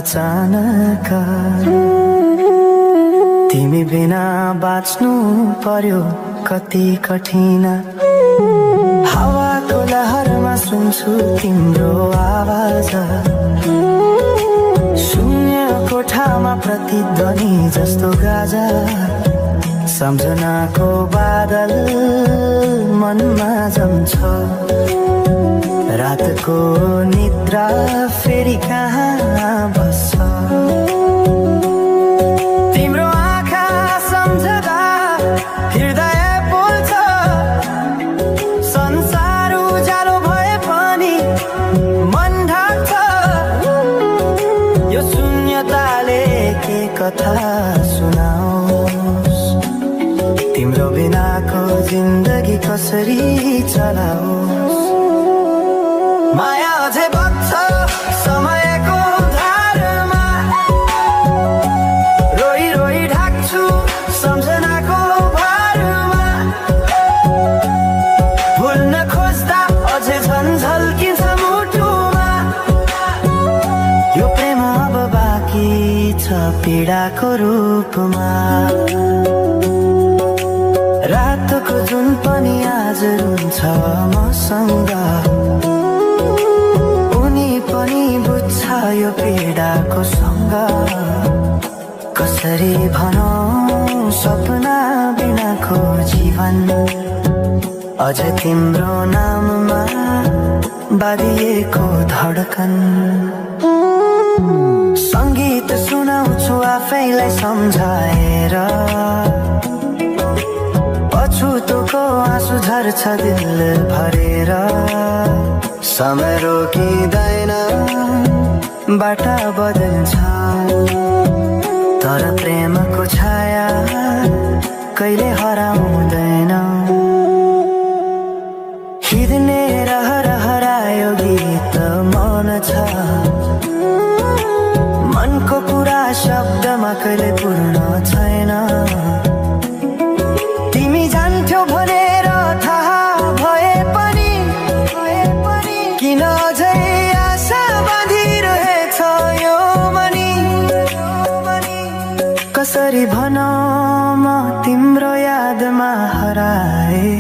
अचानक तिमी बिना बाँच्नु पर्यो कति कठिन हावाको लहरमा सुन्छु तिम्रो आवाज शून्य कोठामा प्रतिध्वनि जस्तो गाजा सम्झनाको बादल मनमा जम्छ रातको निद्रा फेरि कहाँ बस्छ तिम्रो आँखा सम्झदा हृदय बोल्छ संसार उज्यालो भए पनि मन ढाक्छ यो शून्यताले के कथा सुनाओस् तिम्रो बिनाको जिन्दगी कसरी चलाओस् माया अझै बग्छ समयको धारमा रोई रोई ढाक्छु सम्झनाको भारमा भुल्न खोज्दा अझै झल्किन्छ मुटुमा यो प्रेम अब बाँकी छ पीडाको रूपमा रातको जुन पनि आज रुन्छ मसँग पनि बुझ्छ यो पीडाको सँग कसरी भनौं सपना बिनाको जीवन अझ तिम्रो नाममा बाँधिएको धडकन संगीत सुनाउँछु आफैलाई सम्झाएर पछुतोको आँसु झर्छ दिल भरेर समय रोकिँदैन बाटा बदल्छ तर प्रेमको छाया कहिले हराउँदैन हिँड्ने हरायो गीत मन छ मनको कुरा शब्दमा कहिले पूर्ण छैन तिमी जान्थ्यौ भनेर थाहा भए पनि किन अझै आशा बाँधिरहेछ यो मनी कसरी भनौं म तिम्रो यादमा हराए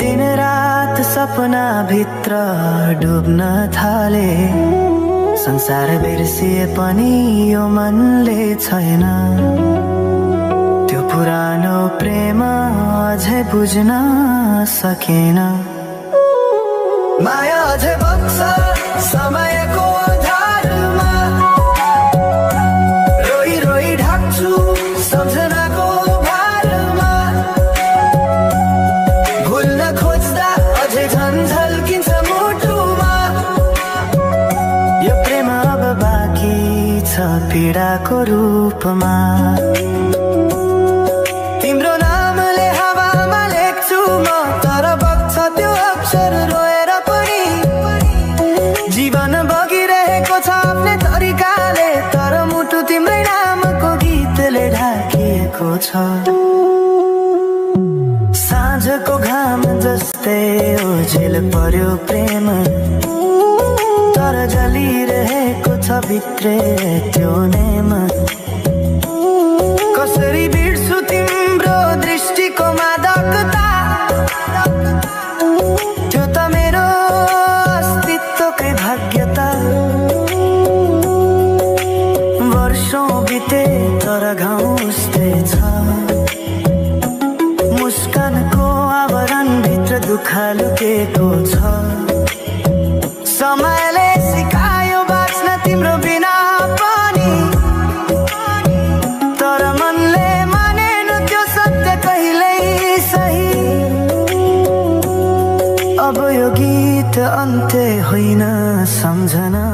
दिन रात सपना भित्र डुब्न थाले संसार बिर्सिए पनि यो मनले छैन त्यो पुरानो प्रेम अझै बुझ्न सकेन माया अझै बग्छ समयको धारमा रोई रोई ढाक्छु सम्झनाको भारमा भुल्न खोज्दा अझै झल्किन्छ मुटुमा यो प्रेम अब बाँकी छ पीडाको रूपमा तिम्रो नामले हावामा लेख्छु म तर बग्छ त्यो अक्षर रोएर पनि जीवन बगिरहेको छ आफ्नै तरिकाले तर मुटु तिम्रै नामको गीतले ढाकिएको छ साँझको घाम जस्तै ओझेल पर्यो प्रेम तर जलिरहेको छ भित्रै त्यो नेम कसरी बिर्छु तिम्रो दृष्टिको मादकता त्यो त मेरो अस्तित्वकै भाग्यता वर्षौं बिते तर घाउ उस्तै छ मुस्कानको आवरण भित्र दुःख लुकेको छ समयले सिकायो बाँच्न तिम्रो बिना पनि तर मनले मानेन त्यो सत्य कहिल्यै सही अब यो गीत अन्त्य होइन सम्झना